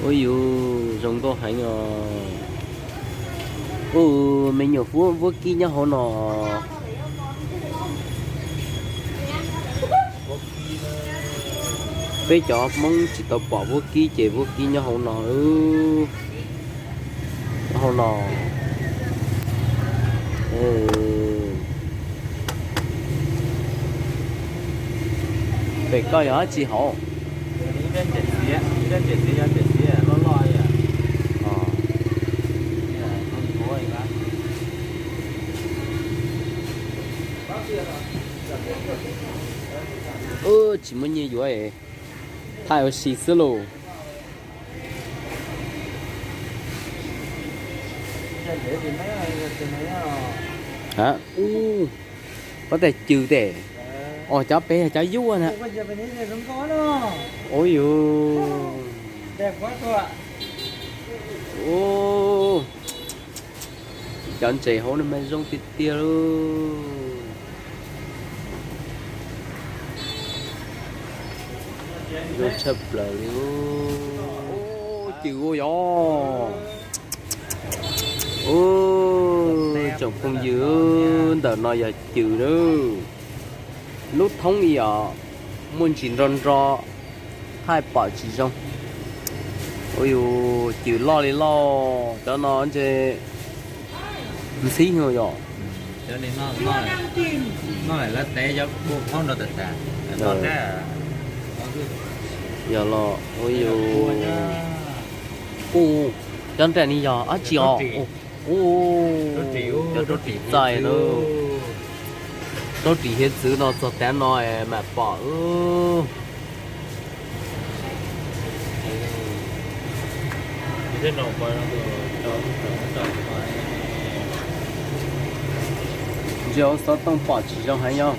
Ua yus zoo nkauj heev os. Ua me nyuam vuab kib nyob hauv no. Peb cov Hmoob tsis tau pom vuab kib ces vuab kib nyob hauv no. Hauv no. Pem koj yog dab tsi hauv? Tsis muaj nyiaj yuav, thaij ua si xwb lauj. Ub, pob tais cws tes. Os, cov pem yog cov yuaj na. Ua yus. Cov ntses hauv no mas zoo tiag tiag lauj. Zoo tshaj plaws li. Cws ua yog. Tsoom phooj ywg, ntawm no yog cws na. Lub thoob li os, muaj ntsis nro nro, thaij pom tsis zoo. Ua yus, cws loj li loj, cov no ntshe ntxhib no yog. Yog los, ua yus, ub, cov nram ni yog dab tsi os? Ub, cov raub ris txaij na. Raub ris hiav txwv no txog tav no es mam pom. Ntsia hauv xov tooj pom tsis zoo heev yog.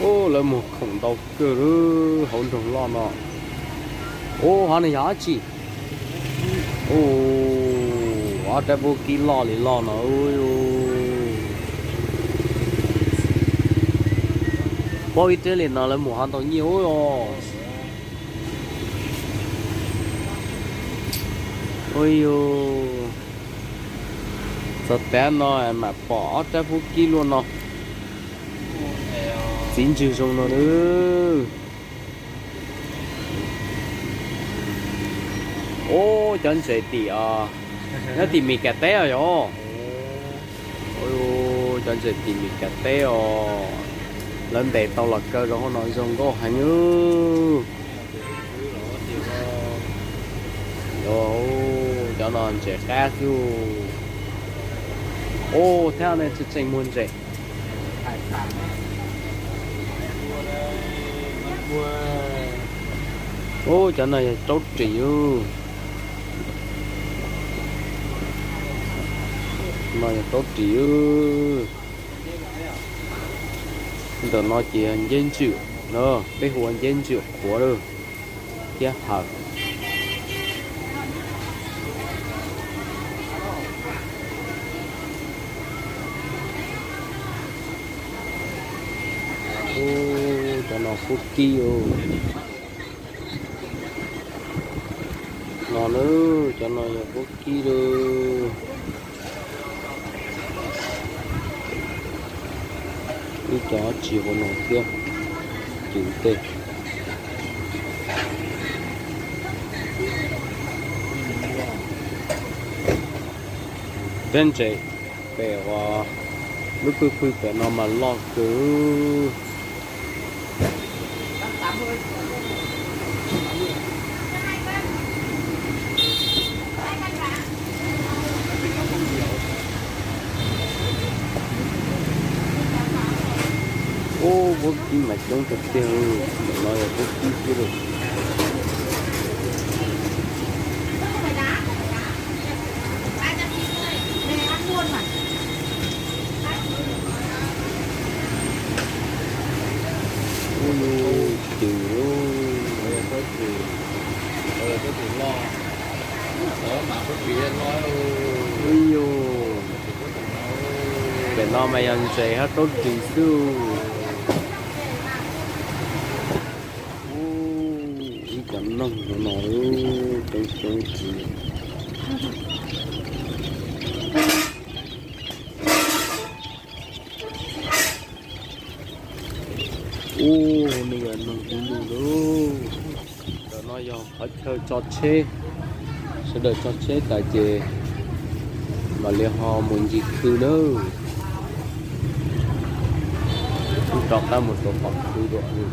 Ub, lawv muag khoom ntau kawg hauv nroog loj no. Ub, hov no yog dab tsi? Ub, ob rab vuab kib loj li loj no. Paub ib rab li no lawv mus hov ntau nyiaj ub. Ua yus, txog tav no mam pom ob rab vuab kib luaj no. Txiv ntswg zoo no na. Ub, cov ntses tim os, nyob tim Mes Kas teb os yog. Cov ntses tim Mes Kas teb os. Lawv ntes tau los kaw rau hauv no zoo nkauj heev. Cov no ntses qab xwb. Ub, thiab nej tseem muag ntses. Ub, cov no yog raub ris. No yog raub ris. Ntawm no ces yog nceb ntswm, peb hu ua nceb ntswm qhuav lawm thiab hawm. Ub, cov no vuab kib. No na, cov no yog vuab kib lawm. Ib co tsis ua no thiab, cws tej. Peb ntses pem uas lub pwj pwg pem no mas loj kawg. Ub, vuab kib mas coob tiag tiag, ntawm no yog vuab kib xwb lawm. Ub, cws, cws loj. Ub yus, pem no mas yog ntses hab raub ris xwb. Ub, ib cov noog no coob coob kawg. Ub, nej yog noog ub lug lauj. Ntawm no yog qhov chaw tso tsheb, sawv daws tso tsheb tas ces mam li ho mus ncig khw nawb. Kuj rov qab mus rau pom khw dua li.